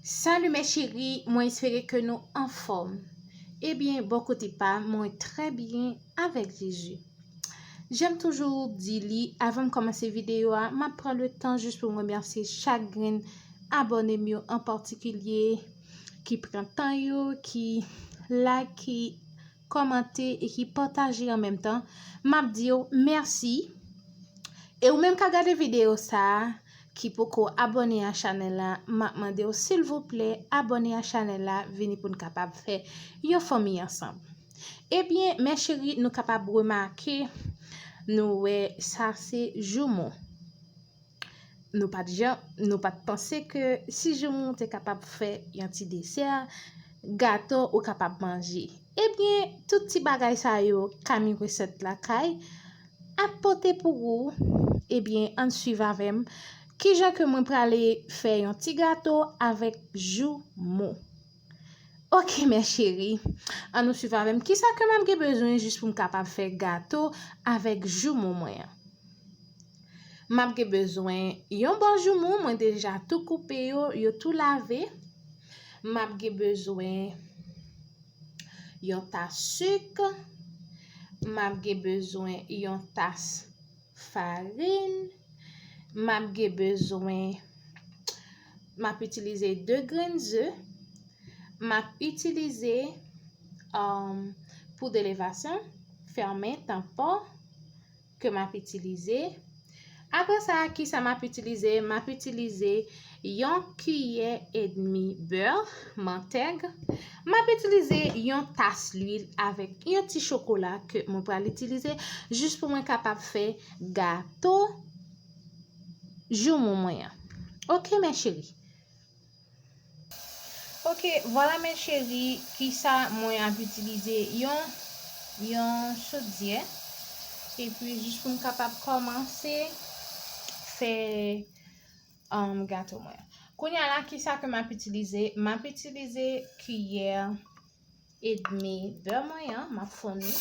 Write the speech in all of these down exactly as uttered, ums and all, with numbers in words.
Salut mes chéris, mwen espere ke nou anfòm. Ebyen, bò kote pa, mwen trè byen avèk Jezi. Janm toujou di li, avan m kòmanse videyo a, m ap pran le tan jis pou m remèsye chak grenn abòne m yo an patikilye ki pran tan yo, ki like, ki kòmante e ki pataje an menm tan. M ap di w mèsi. E ou menm k ap gade videyo sa a, ki poko abòne a chanèl la, m ap mande w silvouplè abòne a chanèl la, vini pou n kapab fè yon fanmi ansanm. Ebyen, mes chéris, nou kapab remake, nou wè sa se joumou. Nou pa t jan, nou pa t panse ke si joumou te kapab fè yon ti desè, gato ou kapab manje. Ebyen, tout ti bagay sa yo, Kami Resèt Lakay ap pote pou ou. Ebyen, ann swiv avè m. Kijan ke mwen prale fè yon ti gato avèk joumou? Ok, mes chéris, ann nou swiv avè m. Kisa ke m ap gen bezwen jis pou m kapab fè gato avèk joumou mwen an? M ap gen bezwen yon bò joumou, mwen deja tou koupe yo, yo tou lave. M ap gen bezwen yon tas sik. M ap gen bezwen yon tas farin. M ap gen bezwen, m ap itilize de grenn ze. M ap itilize, um, poud elevasyon, fèmen, tanpò ke m ap itilize. Apre sa, kisa m ap itilize? M ap itilize yon kiyè edmi bè, mantèg. M ap itilize yon tas lwil avèk yon ti chokola ke mwen pral itilize jis pou mwen kapab fè gato joumou mwen an. Ok, mes chéris. Ok, vwala mes chéris, kisa mwen ap itilize yon, yon chodyè. Epi jis pou m kapab kòmanse fè, um, gato mwen. Kounye a la, kisa ke m ap itilize? M ap itilize kiyè edmi bè mwen an, m ap fonn li.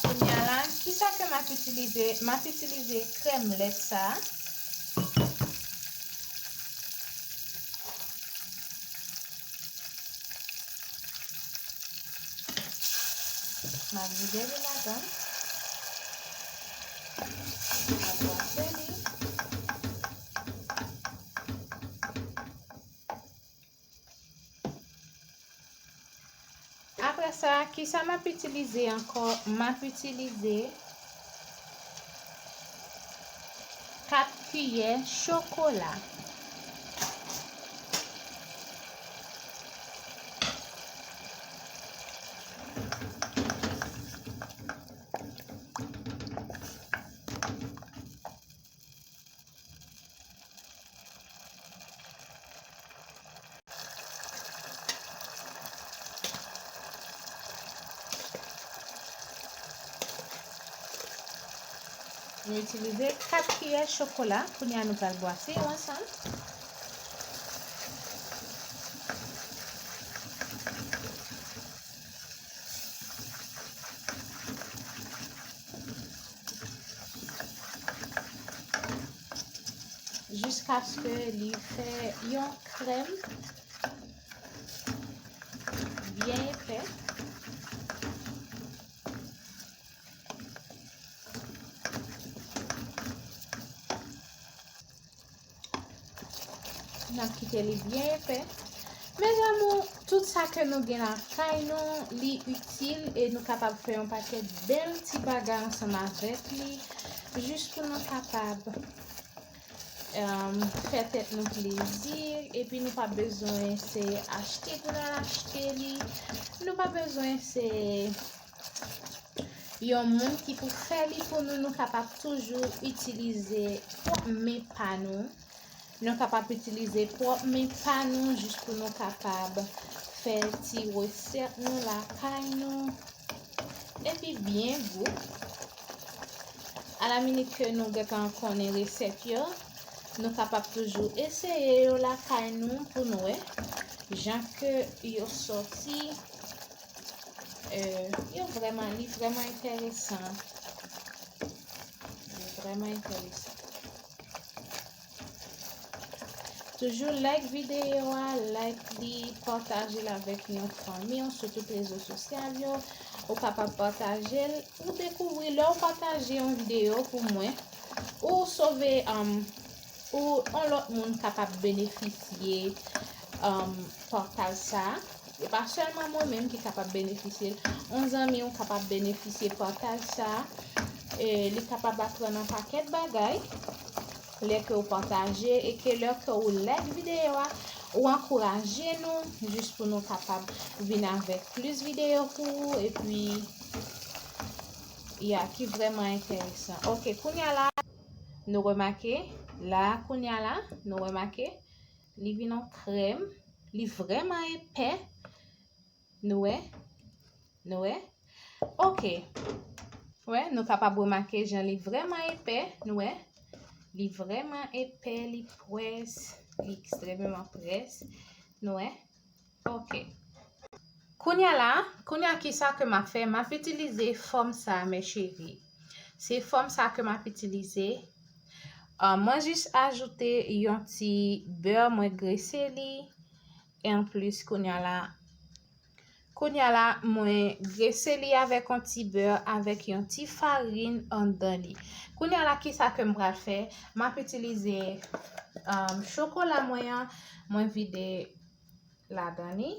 Kounye a la, kisa ke m ap itilize? M ap itilize krèm lèt sa a. M ap vide li ladan. M ap bwase li. Apre sa, kisa m ap itilize ankò? M ap itilize kat kiyè chokola. Nou itilize kat kiyè chokola. Kounye a, nou pral bwase yo ansanm. Jiskaske li fè yon krèm byen epè. N ap kite li byen epè. Mes amours, tout sa ke nou gen lakay nou, li itil e nou kapab fè yon pakèt bèl ti bagay ansanm avèk li, jis pou nou kapab, um, fè tèt nou plezi, epi nou pa bezwen se achte pou n al achte li, nou pa bezwen se yon moun ki pou fè li pou nou, nou kapab toujou itilize pwòp men pa nou. Nou kapab itilize pwòp men pa nou jis pou nou kapab fè ti resèt nou lakay nou. Epi byen gou. Alaminit ke nou gentan konnen resèt yo, nou kapab toujou eseye yo lakay nou pou n wè jan ke yo sòti. Eh, yo vrèman, li vrèman enteresan. Li vrèman enteresan. Toujou like videyo a, like li, pataje l avèk yon fanmi w sou tout rezo sosyal yo. Ou kapab pataje l, ou dekouvri lè w pataje yon videyo pou mwen, ou sove, um, ou yon lòt moun kapab benefisye, um, pataj sa a. E pa sèlman mwen menm ki kapab benefisye l. Yon zanmi w kapab benefisye pataj sa a. E li kapab aprann yon pakèt bagay lè ke w pataje e ke lè ke w like videyo a, ou ankouraje nou jis pou nou kapab vin avèk plis videyo pou ou epi, ya, ki vrèman enteresan. Ok, kounye a la, nou remake, la, kounye a la, nou remake, li vin yon krèm, li vrèman epè, nou wè, nou wè, ok, wè, nou kapab remake jan li vrèman epè, nou wè, li vrèman epè, li près, li ekstrèmeman près, nou wè, ok. Kounye a la, kounye a kisa ke m ap fè? M ap itilize fòm sa, mes chéries. Se fòm sa ke m ap itilize. Ah, mwen jis ajoute yon ti bè, mwen grese li. E anplis, kounye a la, kounye a la, mwen grese li avèk yon ti bè, avèk yon ti farin anndan li. Kounye a la, kisa ke m pral fè? M ap itilize, um, chokola mwen an, mwen vide ladan li.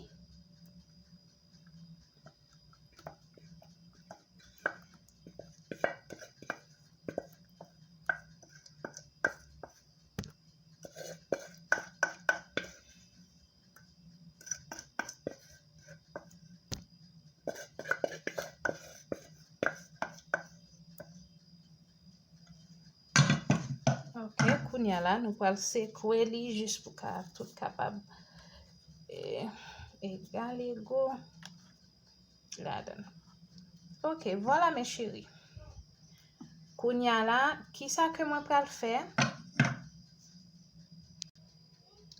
Ok, kounye a la, nou pral sekwe li jis pou ka tout kapab, eh, egal ego ladan. Ok, vwala, mes chéries. Kounye a la, kisa ke mwen pral fè?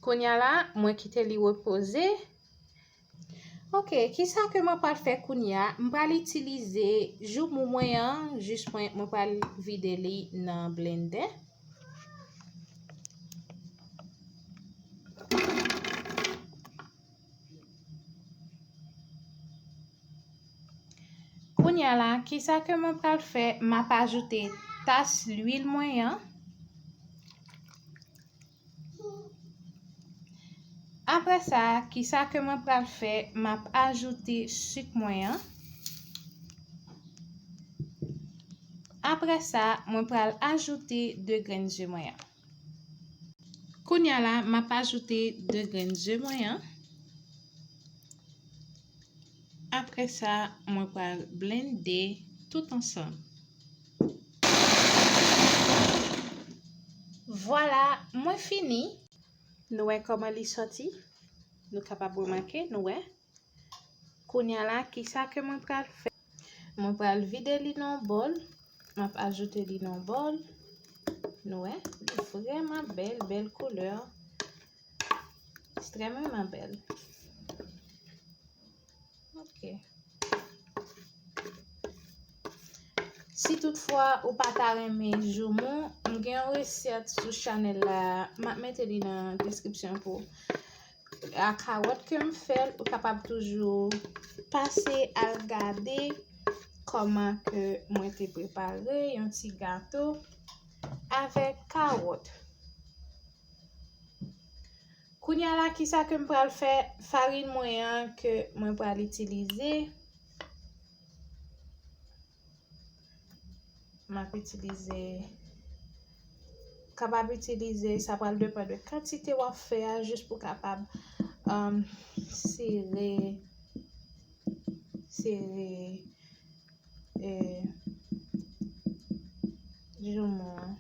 Kounye a la, mwen kite li repoze. Ok, kisa ke mwen pral fè kounye a? M pral itilize joumou mwen an, jis mwen, mwen pral vide li nan blendè. Kounye a la, kisa ke mwen pral fè? M ap ajoute tas lwil mwen an. Apre sa, kisa ke mwen pral fè? M ap ajoute sik mwen an. Apre sa, mwen pral ajoute de grenn ze mwen an. Kounye a la, m ap ajoute de grenn ze mwen an. Apre sa, mwen pral blende tout ansanm. Vwala, mwen fini. Nou wè kòman li sòti? Nou kapab remake, nou wè. Kounye a la, kisa ke mwen pral fè? Mwen pral vide li nan yon bòl. M ap ajoute li nan yon bòl. Nou wè, li vrèman bèl, bèl koulè. Ekstrèmeman bèl. Ok. Si toutfwa ou pa ta renmen joumou, m gen yon resèt sou chanèl la, m ap mete li nan deskripsyon pou ou. A kawòt ke m fè l, ou kapab toujou pase al gade kòman ke mwen te prepare yon ti gato avèk kawòt. Kounye a la, kisa ke m pral fè? Farin mwen an ke mwen pral itilize. M ap itilize, kapab itilize, sa pral depann de kantite w ap fè a, jis pou kapab, um, sere, sere, eh, joumou an.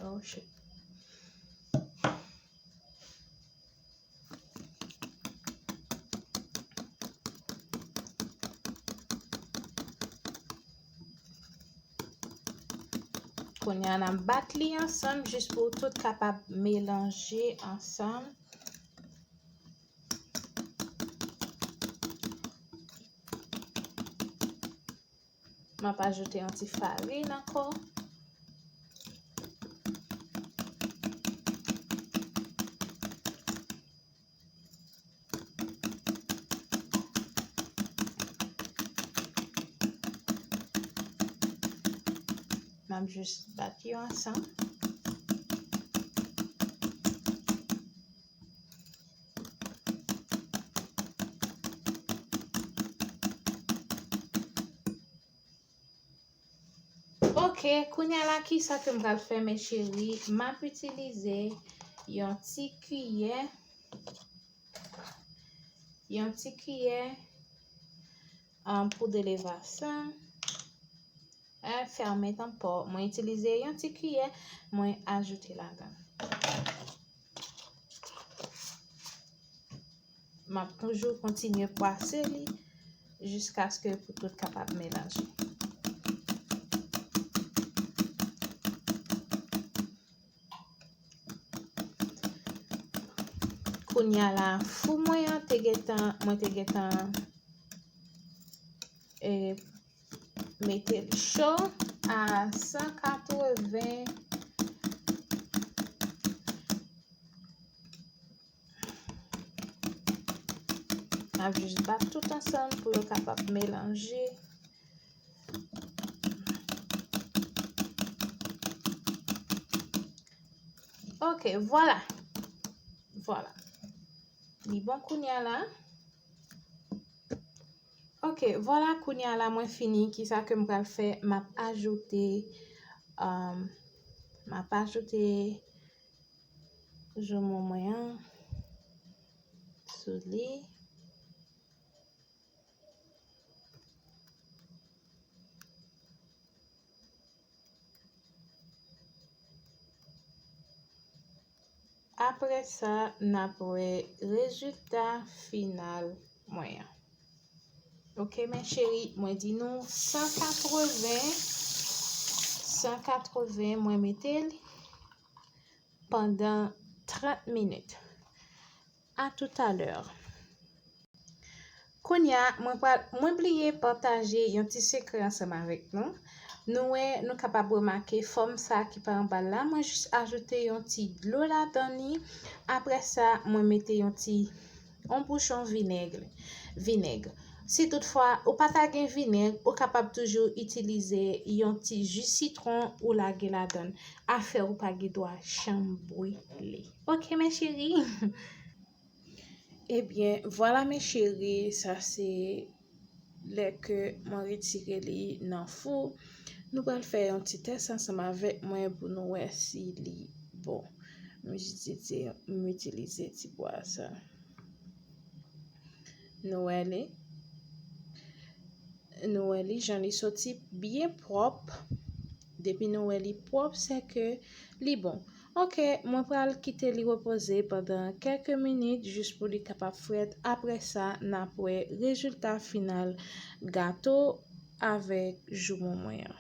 Oh, shit. Kounye a, n ap bat li ansanm jis pou tout kapab melanje ansanm. M ap ajoute yon ti farin ankò. M ap jis bat yo ansanm. Ok, kounye a la, kisa ke m pral fè, mes chéries? M ap itilize yon ti kiyè, yon ti kiyè, um, poud elevasyon, eh, fèmen tanpò. Mwen itilize yon ti kiyè, mwen ajoute ladan. M ap toujou kontinye pwase li jiskaske pou tout kapab melanje. Kounye a la, fou mwen an te gentan, mwen te gentan, e, mete l cho a san katreven. N ap jis bat tout ansanm pou yo kapab melanje. Ok, vwala. Vwala. Li bon kounye a la. Ok, vwala, kounye a la mwen fini. Kisa ke m pral fè? M ap ajoute, um, m ap ajoute joumou mwen an sou li. Apre sa, n ap wè rezilta final mwen an. Ok, mes chéries, mwen di nou san katreven, san katreven, mwen mete l pandan trant minit. À tout à l'heure. Kounye a, mwen pral, mwen bliye pataje yon ti sekrè ansanm avèk nou. Nou wè, nou kapab remake fòm sa ki pa anba l la. Mwen jis ajoute yon ti dlo ladan li. Apre sa, mwen mete yon ti, yon bouchon vinèg, vinèg. Si toutfwa ou pa ta gen vinèg, ou kapab toujou itilize yon ti ji sitwon ou lage ladan l. Afè ou pa gen dwa janm brile. Ok, mes chéries. Ebyen, vwala, mes chéries, sa se lè ke mwen retire li nan fou. Nou pral fè yon ti tès ansanm avèk mwen pou nou wè si li bon. M itilize, m itilize ti bwa sa. Nou wè li. Nou wè li, jan li soti byen pwòp. Depi nou wè li pwòp, se ke li bon. Ok, mwen pral kite li repoze pandan kèlke minit jis pou li kapab frèt. Apre sa, n ap wè rezilta final gato avèk joumou mwen an.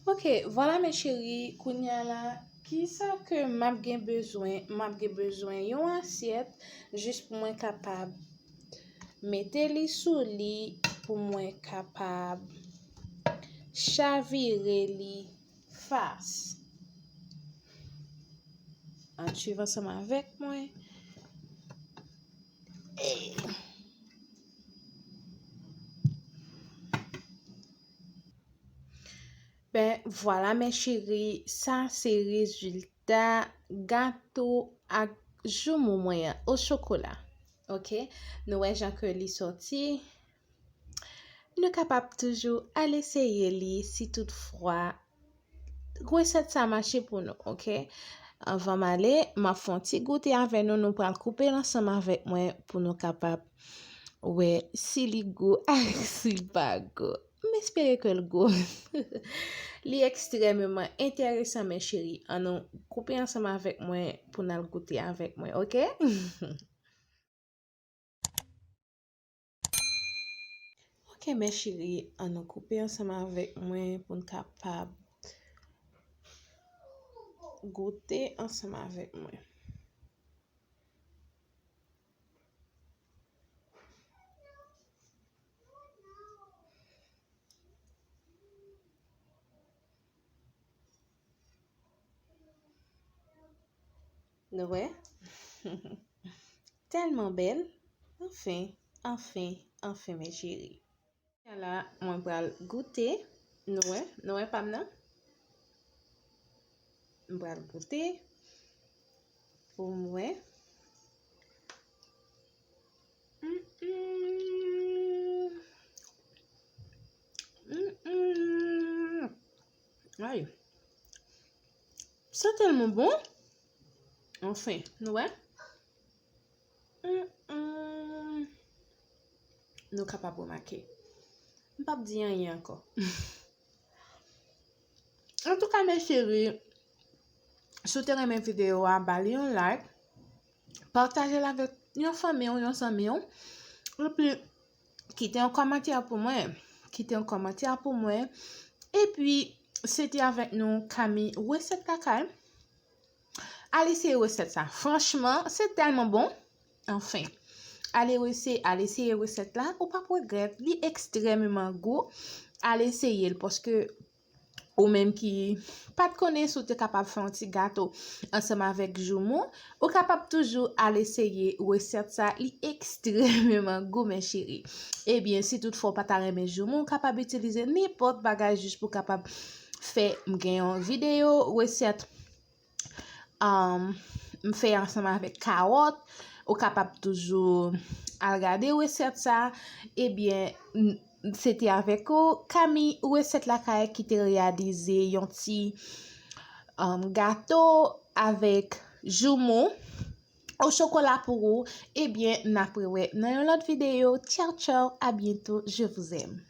Ok, vwala, mes chéries, kounye a la, kisa ke m ap gen bezwen? M ap gen bezwen yon asyèt jis pou mwen kapab mete li sou li, pou mwen kapab chavire li fas. Ann swiv ansanm avèk mwen. Ben, vwala, mes chéries, sa se rezilta gato ak joumou mwen an o chokola. Ok? Nou wè jan ke li soti. Nou kapab toujou al eseye li si toutfwa resèt sa mache pou nou, ok? Anvan m ale, m ap fè yon ti goute avè nou. Nou pral koupe l ansanm avèk mwen pou nou kapab wè si li gou ak si l pa gou. M espere ke l gou. Li ekstrèmeman enteresan, mes chéries. Ann nou koupe ansanm avèk mwen pou n al goute avèk mwen, ok? Ok, mes chéries, ann nou koupe ansanm avèk mwen pou n kapab goute ansanm avèk mwen. Nou wè? Tèlman bèl. Anfen, anfen, anfen, mes chéries. Kounye a la, mwen pral goute. Nou wè, nou wè pa m nan? M pral goute pou m wè. Mm, mm. Mm, mm. Ay. Sa tèlman bon. Anfen, nou wè? Mm, mm. Nou kapab remake. M p ap di anyen ankò. Antouka, mes chéris, si w te renmen videyo a, ba li yon like, pataje l avèk yon fanmi w, yon zanmi w, epi kite yon kòmantè pou mwen, kite yon kòmantè pou mwen, epi se te avèk nou Kami Resèt Lakay. Al eseye resèt sa. Franchman, se tèlman bon. Anfen, al eseye, al eseye resèt la, ou p ap regrèt. Li ekstrèmeman gou. Al eseye l, paske ou menm ki pa t konnen si w te kapab fè yon ti gato ansanm avèk joumou, ou kapab toujou al eseye resèt sa. Li ekstrèmeman gou, mes chéris. Ebyen, si toutfwa w pa ta renmen joumou, ou kapab itilize nenpòt bagay jis pou w kapab fè. M gen yon videyo resèt um, m fè ansanm avèk kawòt. Ou kapab toujou al gade resèt sa. Ebyen, n- se te avèk ou, Kami Resèt Lakay, ki te reyalize yon ti um, gato avèk joumou o chokola pou ou. Ebyen, n ap rewè nan yon lòt videyo. Tchaw, tchaw, à bientôt, je vous aime.